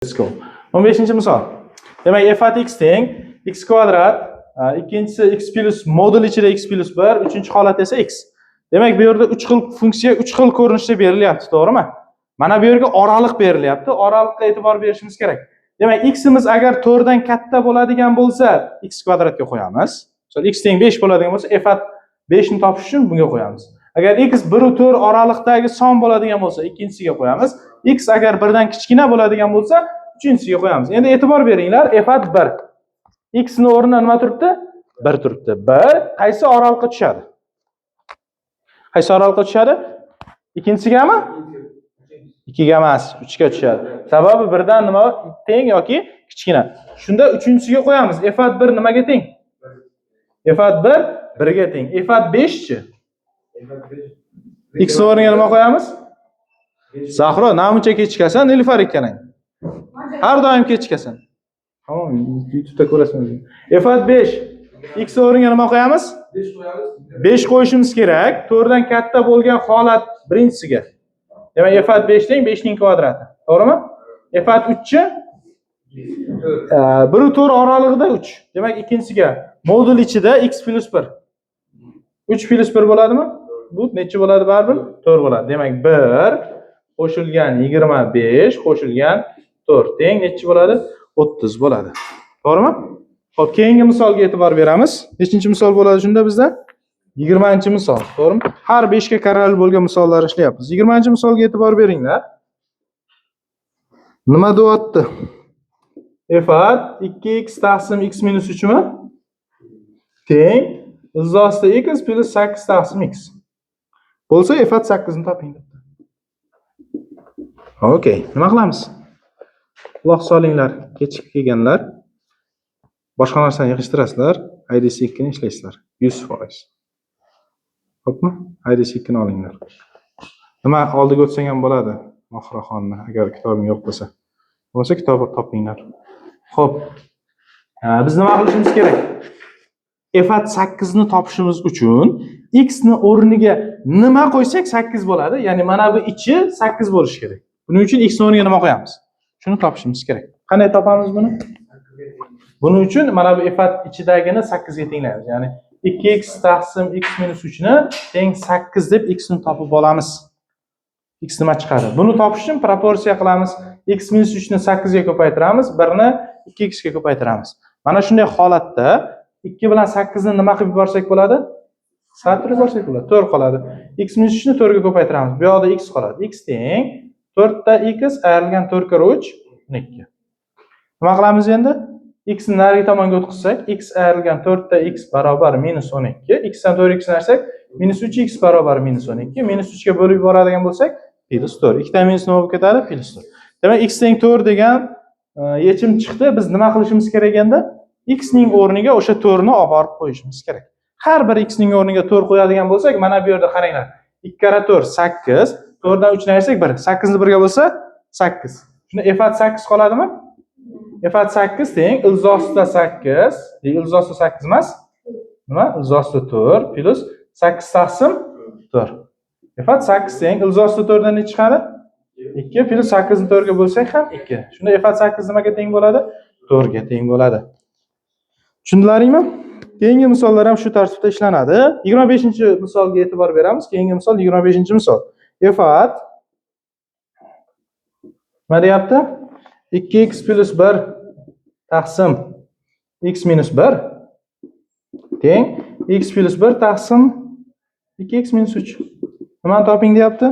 Let's go. 15 misol. Demak, f at x teng x kvadrat, ikkinchisi x plus modul ichida x plus 1, uchinchi holat esa x. Demak, bu yerda 3 xil funksiya 3 xil ko'rinishda berilyapti, to'g'rimi? Mana bu yerga oraliq berilyapti. Oraliqqa e'tibor berishimiz kerak. Demak, x imiz agar 4 dan katta bo'ladigan bo'lsa, x kvadratga qo'yamiz. Misol, x teng 5 bo'ladigan bo'lsa, f at 5 ni topish uchun bunga qo'yamiz. Agar x 1 va 4 oraliqdagi son bo'ladigan bo'lsa, ikkinchisiga qo'yamiz. X agar 1 dan kichkina bo'ladigan bo'lsa, uchinchisiga qo'yamiz. Endi e'tibor beringlar, f at 1. X ni o'rnida nima turibdi? 1 turibdi. 1 qaysi oraliqqa tushadi? Qaysi oraliqqa tushadi? Ikkinchisigami? 2ga emas, 3 ga tushadi. Sababi birdan nima teng yoki kichkina. Shunda uchinchisiga qo'yamiz. F at 1 nimaga teng? F at 1 1 ga teng. F at 5 chi? X o'rniga nima qo'yamiz? Zahro, namuncha kechikasan, Nilufar ikkalang. Har doim kechikasan. Tamom, YouTube'da ko'rasan o'zing. F at 5. X o'rniga nima qo'yamiz? 5 qo'yamiz. 5 qo'yishimiz kerak. 4 dan katta bo'lgan holat birinchisiga. Demak, f at 5 teng 5 ning kvadrati. To'g'rimi? F at 3 chi? 1 va 4 oralig'ida 3. Demak, ikkinchisiga modul ichida x plus 1. 3 plus 1 bo'ladimi? Bu necha bo'ladi baribir? 4 bo'ladi. Demak, 1 qo'shilgan 25 qo'shilgan 4 teng necha bo'ladi? 30 bo'ladi. To'g'rimi? Xo'p, keyingi misolga e'tibor beramiz. Nechinchi misol bo'ladi shunda bizda? 20-misol, to'g'rimi? Har 5 ga karali bo'lgan misollar ishlayapmiz. 20-misolga e'tibor beringlar. Nima deyapti? F at 2x taqsim x minus 3 mi? Teng ildiz x plus 8 taqsim x. Bo'lsa, f at 8 ni toping debdi. Okey, nima qilamiz? Quloq solinglar, kechikib kelganlar. Boshqa narsani yig'ishtirasizlar, IDC 2 ni ishlaysizlar. 100%. Xo'pmi? IDC 2 ni olinglar. Nima, oldiga o'tsang ham bo'ladi, Mohiraxonni, agar kitobing yo'q bo'lsa. Bo'lmasa, kitobni topinglar. Xo'p. Biz nima qilishimiz kerak? F at 8 ni topishimiz uchun x ni o'rniga nima qo'ysak 8 bo'ladi? Ya'ni mana bu ichi 8 bo'lishi kerak. Buning uchun x ni o'rniga nima qo'yamiz? Shuni topishimiz kerak. Qanday topamiz buni? Buning uchun mana bu f at ichidagini 8 ga tenglaymiz. Ya'ni 2x taqsim x minus 3 ni teng 8 deb x ni topib olamiz. X nima chiqadi? Buni topish uchun proporsiya qilamiz. X minus 3 ni 8 ga ko'paytiramiz, 1 ni 2x ga ko'paytiramiz. Mana shunday holatda 2 bilan 8 ni nima qilib yuborsak bo'ladi? Qisqartirib yuborsak bo'ladi. 4 qoladi. X minus 3 ni 4 ga ko'paytiramiz. Bu yoqda x qoladi. X teng 4 ta x ayrilgan 4 karra 3, 12. Nima qilamiz endi? X ni narigi tomonga o'tkazsak, x ayrilgan 4 ta x barobar minus 12. X dan 4x ni ayirsak, minus 3x barobar minus 12. Minus 3 ga bo'lib yuboradigan bo'lsak, plus 4. Ikkita minus nima bo'lib ketadi? Plus 4. Demak, x teng 4 degan yechim chiqdi. Biz nima qilishimiz kerak endi? X ning o'rniga o'sha 4 ni olib borib qo'yishimiz kerak. Har bir x ning o'rniga 4 qo'yadigan bo'lsak, mana bu yerda qaranglar. 2 karra 4 8, 4 dan 3 ni ayirsak 1. 8 ni 1 ga bo'lsa 8. Shunda f at 8 qoladimi? F at 8 teng ildiz ostida 8, ildiz ostida 8 emas. Nima? Ildiz ostida 4 plus 8 taqsim 4. F at 8 teng ildiz ostida 4 dan ne chiqadi? 2 plus 8 ni 4 ga bo'lsak ham 2. Shunda f at 8 nimaga teng bo'ladi? 4 ga teng bo'ladi. Tushundilaringmi? Keyingi misollar ham shu tartibda ishlanadi. 25-misolga e'tibor beramiz. Keyingi misol 25-misol. F at nima deyapti? 2x plus 1 taqsim x minus 1 teng x plus 1 taqsim 2x minus 3. Nimani toping deyapti?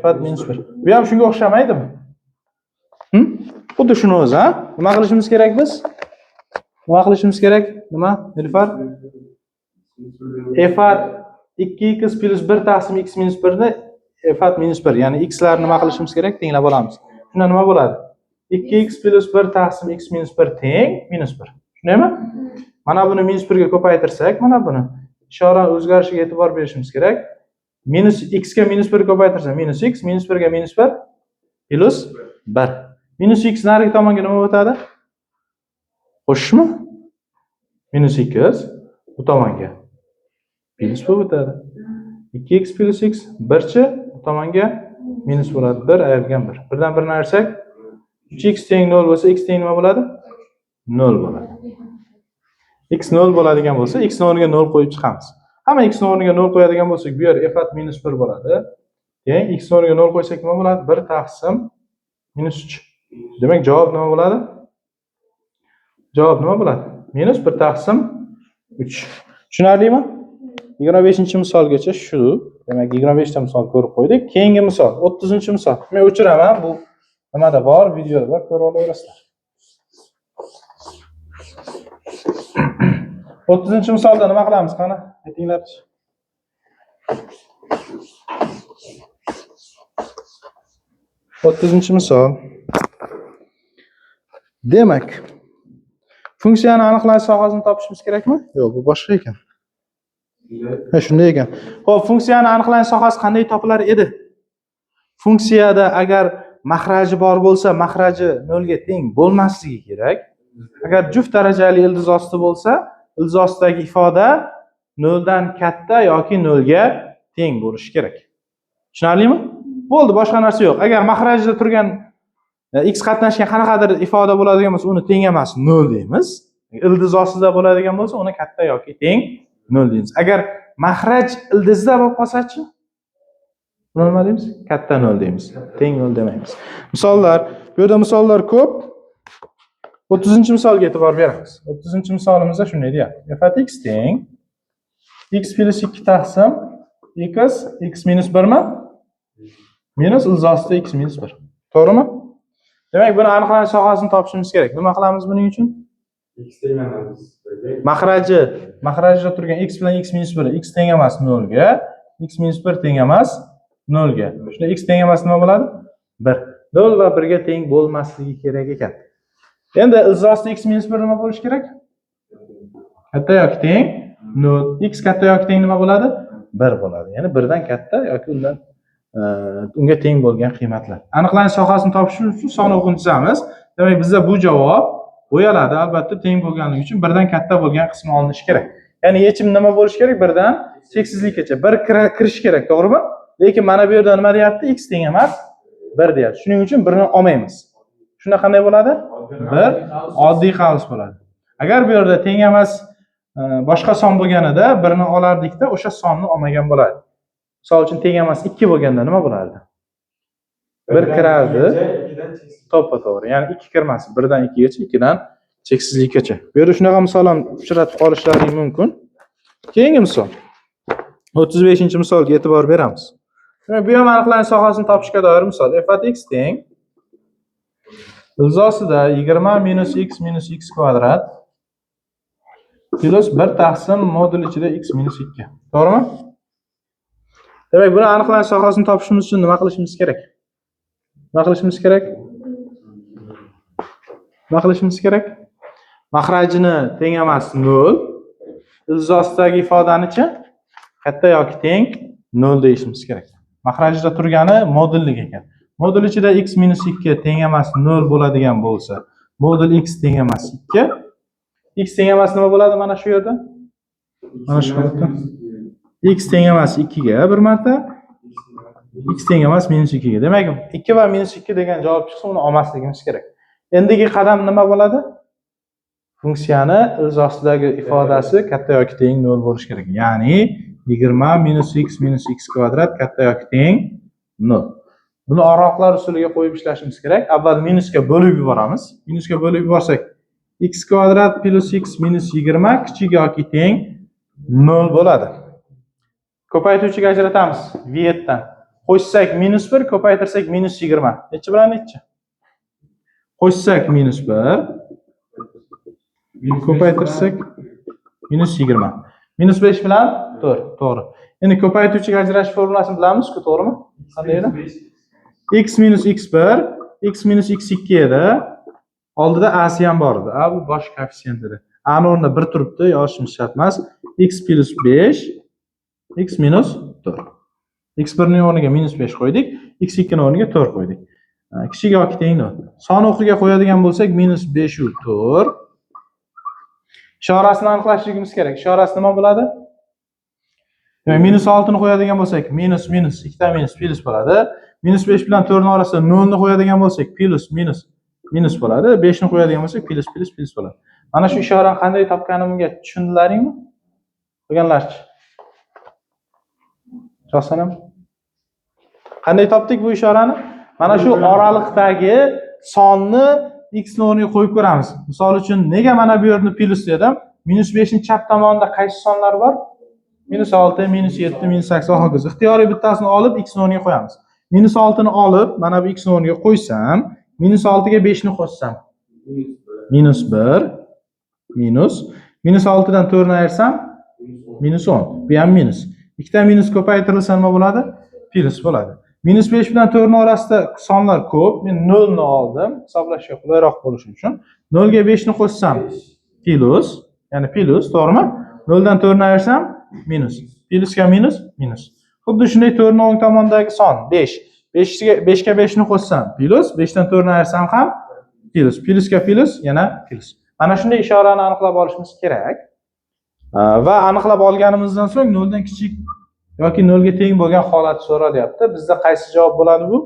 F at minus 1. Bu ham shunga o'xshamaydimi? Xuddi shuni o'zi, ha? Nima qilishimiz kerak biz? Nima qilishimiz kerak? Nima? Nilufar? F at 2x plus 1 taqsim x minus 1 ni f at minus 1, ya'ni x larni nima qilishimiz kerak? Tenglab olamiz. Shunda nima bo'ladi? 2x plus 1 taqsim x minus 1 teng minus 1. Shundaymi? Mana buni minus 1 ga ko'paytirsak, mana buni ishora o'zgarishiga e'tibor berishimiz kerak. Minus x ga minus 1 ko'paytirsak, minus x, minus 1 ga minus 1 plus 1. Minus x narigi tomonga nima o'tadi? Qo'shishmi? Minus x bu tomonga plus bo'lib o'tadi. 2x plus x 1 chi bu tomonga minus bo'ladi. 1 ayrilgan 1. Birdan 1 ni ayirsak 3x teng 0 bo'lsa, x teng nima bo'ladi? 0 bo'ladi. X 0 bo'ladigan bo'lsa, x o'rniga 0 qo'yib chiqamiz. Hamma x o'rniga 0 qo'yadigan bo'lsak, bu yer f at minus 1 bo'ladi. Keyin x o'rniga 0 qo'ysak nima bo'ladi? 1 taqsim minus 3. Demak, javob nima bo'ladi? Javob nima bo'ladi? Minus 1 taqsim 3. Tushunarlimi? 25-misolgacha shu. Demak, 25 ta misol ko'rib qo'ydik. Keyingi misol, 30-misol. Men o'chiraman, bu nimada bor, videoda bor, ko'ra olaverasizlar. 30-misolda nima qilamiz? Qani, aytinglarchi. 30-misol. Demak, funksiyani aniqlash sohasini topishimiz kerakmi? Yo'q, bu boshqa ekan. Ha, shunday ekan. Xo'p, funksiyani aniqlanish sohasi qanday topilar edi? Funksiyada agar mahraji bor bo'lsa, mahraji 0 ga teng bo'lmasligi kerak. Agar juft darajali ildiz osti bo'lsa, ildiz ostidagi ifoda 0 dan katta yoki 0 ga teng bo'lishi kerak. Tushunarlimi? Bo'ldi, boshqa narsa yo'q. Agar mahrajda turgan x qatnashgan qanaqadir ifoda bo'ladigan bo'lsa, uni teng emas 0 deymiz. Ildiz ostida bo'ladigan bo'lsa, uni katta yoki teng 0 deymiz. Agar mahraj ildizda bo'lib qolsa-chi? Buni nima deymiz? Katta 0 deymiz. Teng 0 demaymiz. Misollar, bu yerda misollar ko'p. 30-misolga e'tibor beramiz. 30-misolimizda shunday deyapti. F at x teng x plus 2 taqsim x x minus 1 mi? Minus ildiz ostida x minus 1. To'g'rimi? Demak, buni aniqlanish sohasini topishimiz kerak. Nima qilamiz buning uchun? X teng emas. Mahraji, mahrajda turgan x bilan x minus 1, x teng emas 0 ga, x minus 1 teng emas 0 ga. Shunda x teng emas nima bo'ladi? 1. 0 va 1 ga teng bo'lmasligi kerak ekan. Endi ildiz ostida x minus 1 nima bo'lishi kerak? Katta yoki teng 0. X katta yoki teng nima bo'ladi? 1 bo'ladi. Ya'ni 1 dan katta yoki undan unga teng bo'lgan qiymatlar. Aniqlanish sohasini topish uchun son o'qini chizamiz. Demak, bizda bu javob bo'yaladi. Albatta teng bo'lganligi uchun 1 dan katta bo'lgan qismi olinishi kerak. Ya'ni yechim nima bo'lishi kerak? 1 dan cheksizlikkacha 1 kirishi kerak, to'g'rimi? Lekin mana bu yerda nima deyapti? X teng emas 1 deyapti. Shuning uchun 1ni olmaymiz. Shunda qanday bo'ladi? 1 oddiy qavs bo'ladi. Agar bu yerda teng emas boshqa son bo'lganida 1ni olardikda o'sha sonni olmagan bo'lardi. Misol uchun teng emas 2 bo'lganda nima bo'lardi? 1 kirardi. To'ppa-to'g'ri. Ya'ni 2 kirmas, 1 dan 2 gacha, 2 dan cheksizlikkacha. Bu yerda shunaqa misol ham uchratib qolishlaring mumkin. Keyingi misol. 35-misolga e'tibor beramiz. Demak, bu ham aniqlanish sohasini topishga doir misol. F at x teng ildiz ostida 20 minus x minus x kvadrat plus 1 taqsim modul ichida x minus 2. To'g'rimi? Demak, buni aniqlanish sohasini topishimiz uchun nima qilishimiz kerak? Nima qilishimiz kerak? Nima qilishimiz kerak? Mahrajini teng emas 0, ildiz ostidagi ifodanichi katta yoki teng 0 deyishimiz kerak. Mahrajda turgani modullik ekan. Modul ichida x minus 2 teng emas 0 bo'ladigan bo'lsa, modul x teng emas 2, x teng emas nima bo'ladi mana shu yerda? Mana shu holatda x teng emas 2 ga bir marta, x teng emas minus 2 ga. Demak, 2 va minus 2 degan javob chiqsa, uni olmasligimiz kerak. Endigi qadam nima bo'ladi? Funksiyani ildiz ostidagi ifodasi katta yoki teng 0 bo'lishi kerak. Ya'ni 20 minus x minus x kvadrat katta yoki teng 0. Buni o'roqlar usuliga qo'yib ishlashimiz kerak. Avval minusga bo'lib yuboramiz. Minusga bo'lib yuborsak, x kvadrat plus x minus 20 kichik yoki teng 0 bo'ladi. Ko'paytuvchiga ajratamiz v7dan. Qo'shsak minus 1, ko'paytirsak minus 20. Necha bilan necha? Qo'shsak minus 1, ko'paytirsak minus 20. Minus 5 bilan 4, to'g'ri. Endi ko'paytuvchiga ajratish formulasini bilamiz-ku, to'g'rimi? Qanday edi? X minus x1, x minus x2 edi. Oldida a si ham bor edi. A bu bosh koeffitsient edi. A ni o'rnida 1 turibdi, yozishimiz shart emas. X plus 5, x minus 4. X1 ning o'rniga minus 5 qo'ydik, x2 ning o'rniga 4 qo'ydik. Kichik yoki teng 0. Son o'qiga qo'yadigan bo'lsak, minus 5 u 4. Ishorasini aniqlashligimiz kerak. Ishorasi nima bo'ladi? Demak, minus 6 ni qo'yadigan bo'lsak, minus minus ikkita minus plus bo'ladi. Minus 5 bilan 4 ning orasida 0 ni qo'yadigan bo'lsak, plus minus Minus bo'ladi. 5 ni qo'yadigan bo'lsak, plyus, plyus, plyus bo'ladi. Mana shu ishorani qanday topganimga tushundilaringmi? Qilganlarchi? Rostdan. Qanday topdik bu ishorani? Mana shu oraliqdagi sonni x ni o'rniga qo'yib ko'ramiz. Misol uchun, nega mana bu yerni plyus dedim? Minus 5 ning chap tomonida qaysi sonlar bor? Minus 6, minus 7, minus 8 va hokazo. Ixtiyoriy bittasini olib x ni o'rniga qo'yamiz. Minus 6 ni olib, mana bu x ni o'rniga qo'ysam, minus 6 ga 5 ni qo'shsam, minus 1 minus minus 6 dan 4 ni ayirsam, minus 10. Bu ham minus. Ikkita minus ko'paytirilsa nima bo'ladi? Plyus bo'ladi. Minus 5 bilan 4 ni orasida sonlar ko'p. Men 0 ni oldim, hisoblashga qulayroq bo'lishi uchun. 0 ga 5 ni qo'shsam, plyus, ya'ni plyus, to'g'rimi? 0 dan 4 ni ayirsam, minus. Plyusga minus, minus. Xuddi shunday 4 ni o'ng tomondagi son 5. 5 ga 5 ga 5 ni qo'shsam, plyus, 5 dan 4 ni ayirsam ham plyus. Plyusga plyus, yana plyus. Mana shunday ishorani aniqlab olishimiz kerak. Va aniqlab olganimizdan so'ng 0 dan kichik yoki 0 ga teng bo'lgan holat so'ralyapti. Bizda qaysi javob bo'ladi bu?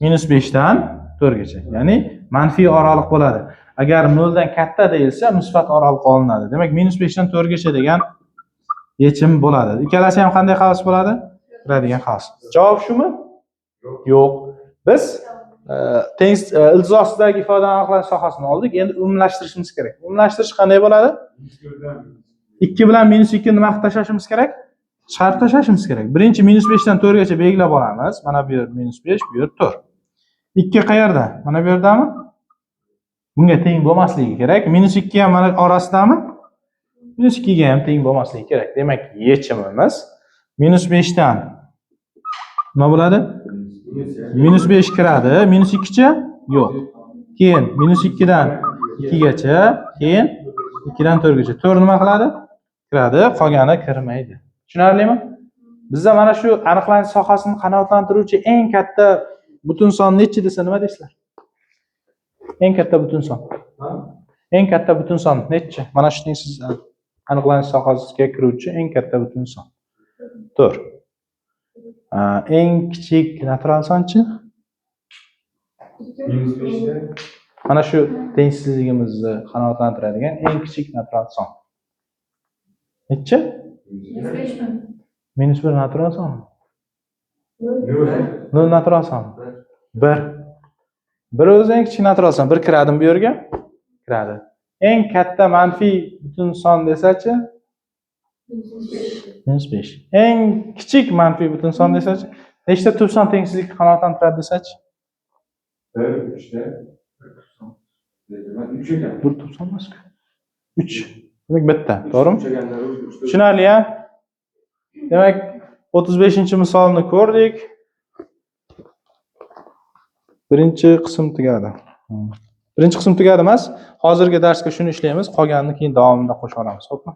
Minus 5 dan 4 gacha. Ya'ni manfiy oraliq bo'ladi. Agar 0 dan katta deyilsa, musbat oraliq olinadi. Demak, minus 5 dan 4 gacha degan yechim bo'ladi. Ikkalasi ham qanday qavs bo'ladi? Kiradigan qavs. Javob shumi? Yo'q. Biz teng ildizosidagi ifodani aniqlash sohasini oldik. Endi umumlashtirishimiz kerak. Umumlashtirish qanday bo'ladi? 2 bilan minus 2 nima qilib tashlashimiz kerak? Chiqarib tashlashimiz kerak. Birinchi minus 5 dan 4 gacha belgilab olamiz. Mana bu yer minus 5, bu yer 4. 2 qayerda? Mana bu yerdami? Bunga teng bo'lmasligi kerak. Minus 2 ham mana orasidami? Minus 2 ga ham teng bo'lmasligi kerak. Demak, yechimimiz minus 5 dan nima bo'ladi? Minus 5 kiradi. Minus 2-chi? Yo'q. Keyin minus 2 dan 2 gacha, keyin 2 dan 4 gacha. 4 nima qiladi? Kiradi, qolgani kirmaydi. Tushunarlimi? Bizda mana shu aniqlanish sohasini qanoatlantiruvchi eng katta butun son nechi desa, nima deysizlar? Eng katta butun son. Eng katta butun son nechi? Mana shu tengsiz aniqlanish sohasiga kiruvchi eng katta butun son. 4. Eng kichik natural sonchi? Minus 5'te. Mana shu tengsizligimizni qanoatlantiradigan eng kichik natural son. Nechi? Minus 5 mi? Minus 1 natural sonmi? Nol. 0 natural sonmi? 1. 1 o'zi eng kichik natural son. 1 kiradimi bu yerga? Kiradi. Eng katta manfiy butun son desachi? Minus 5. Minus 5. Eng kichik manfiy butun son desachi? Nechta tub son tengsizlikni qanoatlantiradi desachi? Bir, uchta. Uch ekan. Bir tub son emas-ku. 3. Demak, bitta, to'g'rimi? Uch ekanlar, uchta. Tushunarli, a? Demak, 35-misolni ko'rdik. Birinchi qism tugadi. Birinchi qism tugadi emas. Hozirgi darsga shuni ishlaymiz, qolganini keyin davomida qo'shib olamiz, xo'pmi?